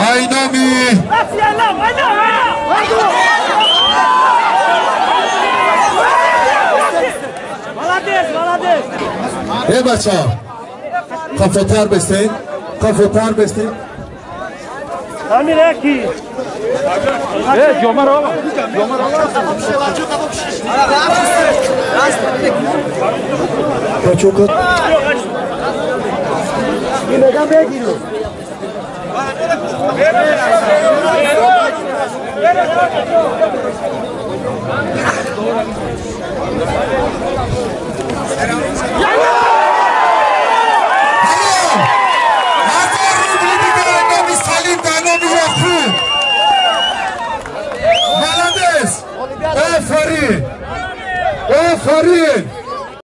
Айноми Э бача, қафотар бестен, қафотар бестен. Амир яки. Э, ҷомаро, ҷомаро. Бачока. Молодец! Офарин! Офарин!